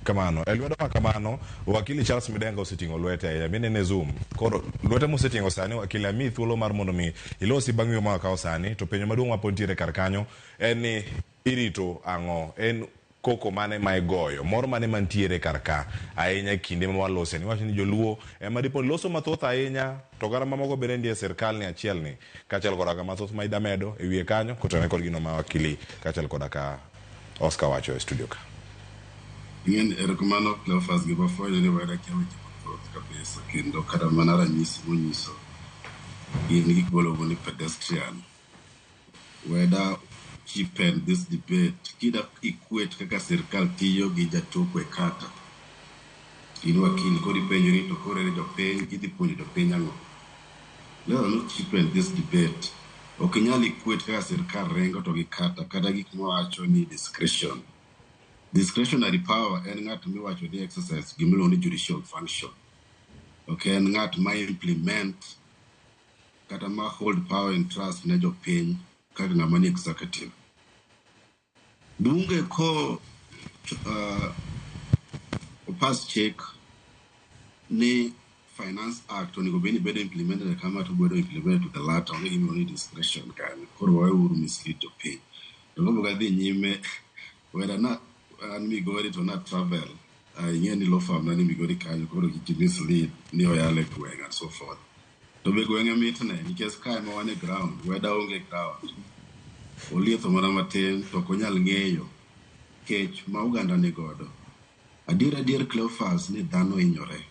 Kamano e lwedo ma kamano, wakili Charles Midenga oseting'o lwete ahinya minene Zoom. Koro lwete moseting'o sani, wakili, amiyi thuolo mar mondo mi ilosi bang' wiyo ma wakawo sani. To penjo maduong' mapod nitiere kar kanyo en ni irito ang'o? En koko mane ma igoyo? Mor mane mantiere kar ka ahinya e kinde ma walose? Niwacho ni joluo ema dipo ni loso mathoth ahinya to oganda mamoko bende nitie e sirkal ni achiel ni kaachiel koda ka mathoth ma idamedo e wiye kanyo kotenore kod gino ma wakili kaachiel koda ka Oscar wacho e studio ka. Ing'eni erokamano Cleophas, gima afwenyo ni wera kia weche mathoth kabisa kendo kata mana ranyisi monyiso gin gik miluongo ni pedestrian. Weda cheapen this debate kida equate kaka sirkal tiyo gi jatoko e kata. In wakil koro ipenjori to koro ere jopiny idhi puonjo jopiny ang'o? Let us not cheapen this debate. Ok inyal equate kaka sirkal ringo to gi kata kata gik mwawacho ni discretion. Discretionary power en ng'at miwacho ni exercise gimiluongo ni judicial function. Ok en ng'at ma implement kata ma hold power in trust ne jopiny kaka ng'ama ni executive. Bunge ko opas chik ni Finance Act onego bed ni bedo implemented kama to bedo implemented to the latter, onge gima ni discretion kanyo. Koro waweuru mislead jopiny. To kapok adhi nyime, wera na an Migori to na travel. Ing'e ni law firm na ni Migori kanyo, koro kik mislead ni oyal e gweng' and so forth. To be gweng'e mitne nikech ka ema wan e ground, weda onge ground. Olietho mana matin to ok onyal ng'eyo kech ma oganda ni godo. Adier adier Cleophas ni dhano hinyore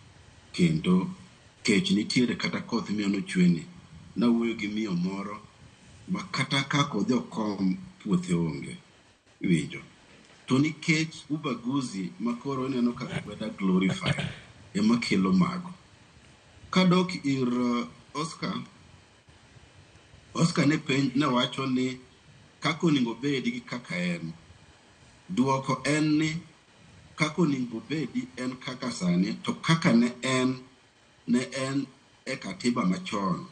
kendo kech nitiere kata koth mineno chweni. Nawuoyo gi miyo moro ma kata kaka odhi okom puothe onge. Iwinjo? To nikech ubaguzi ma koro ineno ka weda glorify ema kelo mago. Kadok ir Oscar, Oscar ne penj ne wacho ni kaka onego obedi gi kaka en. Duoko en ni kaka onego obedi en kaka sani to kaka ne en ne en e katiba machon.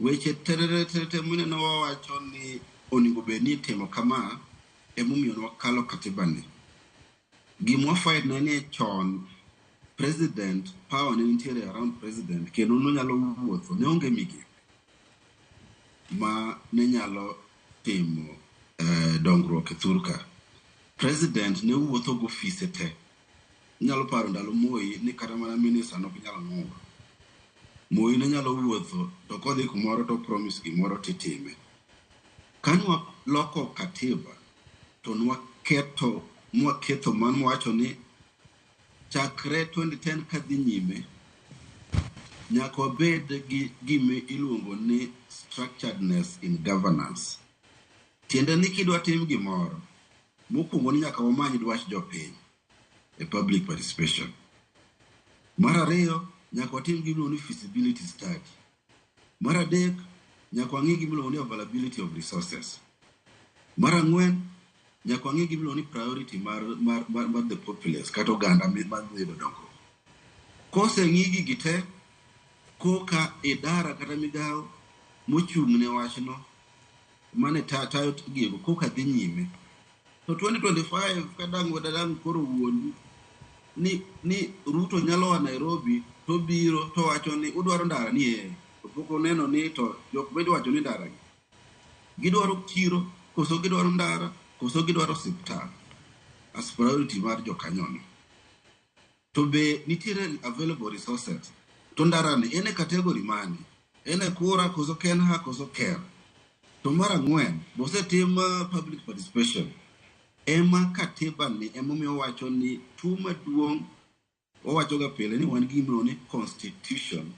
Weche tererete mineno wawacho ni onego bed ni itimo kama emomiyo nwakalo katiba ni. Gima wafight ne ni chon president power ne nitiere around president kendo nonyalo wuotho ne onge migepe ma ne nyalo timo dongruok e thur ka. President ne wuotho gofise te. Inyalo paro ndalo Moi ni kata mana minister nok nyal ng'ur. Moi ne nyalo wuotho to kodhi kumoro to promise gimoro titime. Ka nwaloko katiba to nwaketo mwaketho mano mwawacho ni chakre 2010 kadhi nyime nyaka wabed gi gima iluongo ni structuredness in governance. Tiende ni kidwa tim gimoro, mokwongo ni nyaka wamany dwach jopiny e public participation. Mar ariyo, nyaka watim gimiluongo ni feasibility study. Mar adek, nyaka wang'i gimiluongo ni availability of resources. Mar ang'wen, nyaka wang'i gimiluongo ni priority mar the populace kata oganda mar yudo dongruok. Koseng'i gigi te, koka idara kata migawo mochung' ne wachno mane tayo gigo koka dhi nyime. To 2025 kadang' wadadang' koro wuondu ni Ruto nyalo a Nairobi to biro to wacho ni udwaro ndara ni ee to pok oneno ni to jok midwacho ni ndara gi gidwaro chiro koso gidwaro ndara koso gidwaro osiptal as priority mar jokanyono. To be nitiere available resources to ndara ni en e category mane? En e kura koso KeNHA koso KeRRA? To mar ang'wen, bosetim public participation. Ema katiba ni emomiyo owacho ni tuo maduong' owacho ga pile ni wan gi gimiluongo ni constitution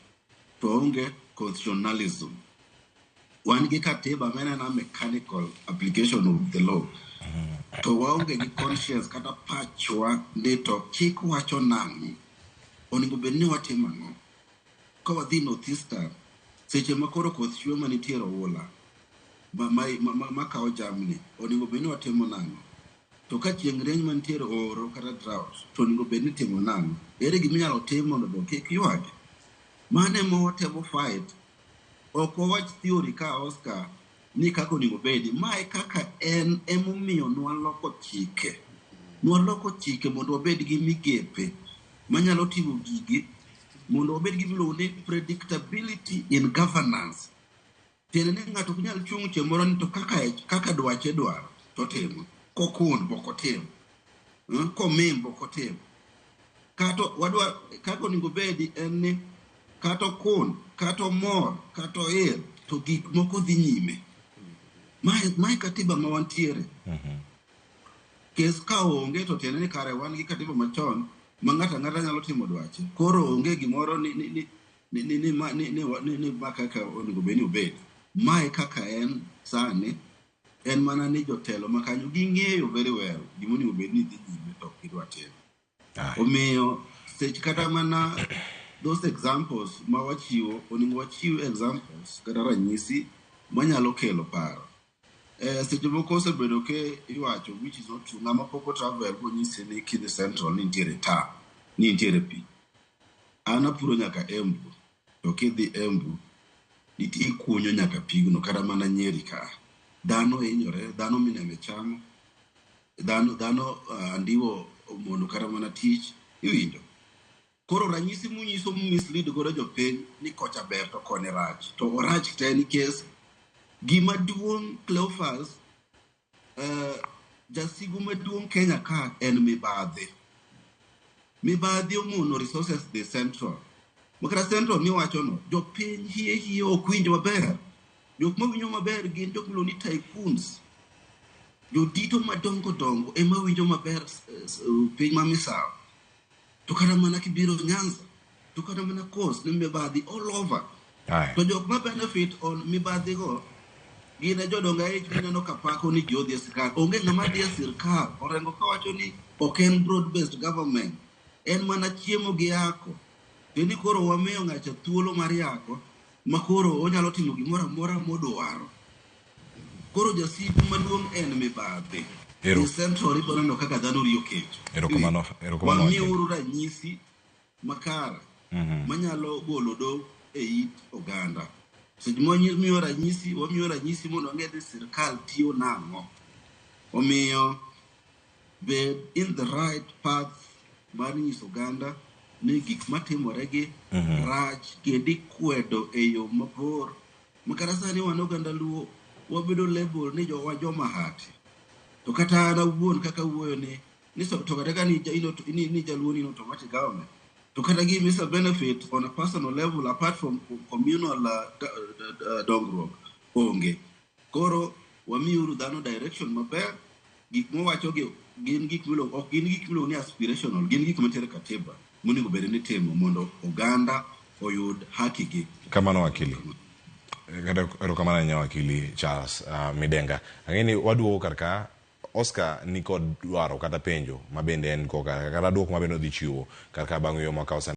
to waonge constitutionalism. Wan gi katiba ma en ena mechanical application of the law. To waonge gi conscience kata pachwa ni to chik wacho nang'o. Onego bed ni watimo ang'o? Ka wadhi North Eastern, seche ma koro koth chwe manitiere oula ma kawo jamni, onego bed ni watimo nang'o? To ka chieng' rieny mantiere oro kata drought, to onego bed ni itimo nang'o? Ere gima inyalo tim mondo dhok kik ywagi? Mano ema watemo fight. Ok wawach theory ka Oscar ni kaka onego bedi. Mae kaka en emomiyo nwaloko chike. Nwaloko chike mondo wabed gi migepe manyalo timo gigi mondo wabed gi miluongo ni predictability in governance. Tiende ni ng'ato ok nyal chung' chieng' moro ni to kaka, kaka dwache dwaro to timo. Kokun bok otim. Komim bok otim. Kata wadwa kaka onego bedi en ni kata okun, kata omor, kata oil, to gik moko dhi nyime. Mae katiba ma wantiere. Kes ka onge to tiende ni kare wan gi katiba machon ma ng'ato ang'ata nyalo timo dwache. Koro onge gimoro ni ni ni ni ni ni ma ni ni ni ni ma kaka onego bed ni obed. Mae kaka en sani en mana ni jotelo ma kanyo ging'eyo very well gima onego bed ni dhi nyime to ok gidwa timo. Omiyo sech kata mana those examples ma wachiwo onego wachiw examples kata ranyisi manyalo kelo paro. Seche moko osebedo ke iwacho which is not true ng'ama pok o travel bonyisi ni kidhi central ni nitiere tar ni nitiere pi. An apuro nyaka Embu to kidhi Embu nitie ikunyo nyaka pigno kata mana Nyeri ka. Dhano hinyore, dhano mineme chamo, dhano dhano andiwo omono kata mana tich iwinjo. Koro ranyisi munyiso mislead godo jopiny ni kocha ber to koni rach. To orach te nikech gima duong' Cleophas jasigu maduong' Kenya ka en mibadhi. Mibadhi omono resources dhi central. Makata central miwacho no, jopiny hie hie ok winj maber. Jok mawinjo maber gin jok miluongo ni tycoons. Jodito madongo dongo ema winjo maber piny ma misawa. To kata mana kibiro Nyanza, to kata mana Coast ni mibadhi all over. To jok ma benefit on mibadhi go gin e jodongo aich mineno ka pako ni ji odhi e sirkal. Onge ng'ama dhi e sirkal. Orengo kawacho ni ok en broad based government. En mana chiemo gi yako. Tiende ni koro wamiyo ng'acha thuolo mar yako ma koro onyalo timo gimoro amora modwaro. Koro jasigu maduong' en mibadhi. Ero. E central ibiro neno kaka dhano riyo kech. Erokamano, erokamano wakili. Wamiuru ranyisi makare manyalo golo dho e it oganda. Seche ma wamiyo ranyisi, wamiyo ranyisi mondo wang'e ni sirkal tiyo nang'o. Omiyo bed in the right path mar nyiso oganda ni gik matimore gi rach kendo ikwedo e yo mabor. Makata sani wan oganda luo wabedo label ni jowa joma hati. To kata an awuon kaka awuoyo ni so, to kata ka ni, ni, ni jaluo ni in automatic government. To kata gimi sa benefit on a personal level apart from communal dongruok onge. Koro wamiuru dhano direction maber. Gik mwawacho gi gin gik miluongo ok gin gik miluongo ni aspirational, gin gik mantiere e katiba monego bed ni itimo mondo oganda oyud haki gi. Kamano wakili. Erokamano ahinya wakili Charles Midenga. Ang'e ni waduogo kar ka Oscar ni kod dwaro kata penjo ma bende en go kar ka kata duoko ma bende odhi chiwo kar ka bang' yo mwakawo sani.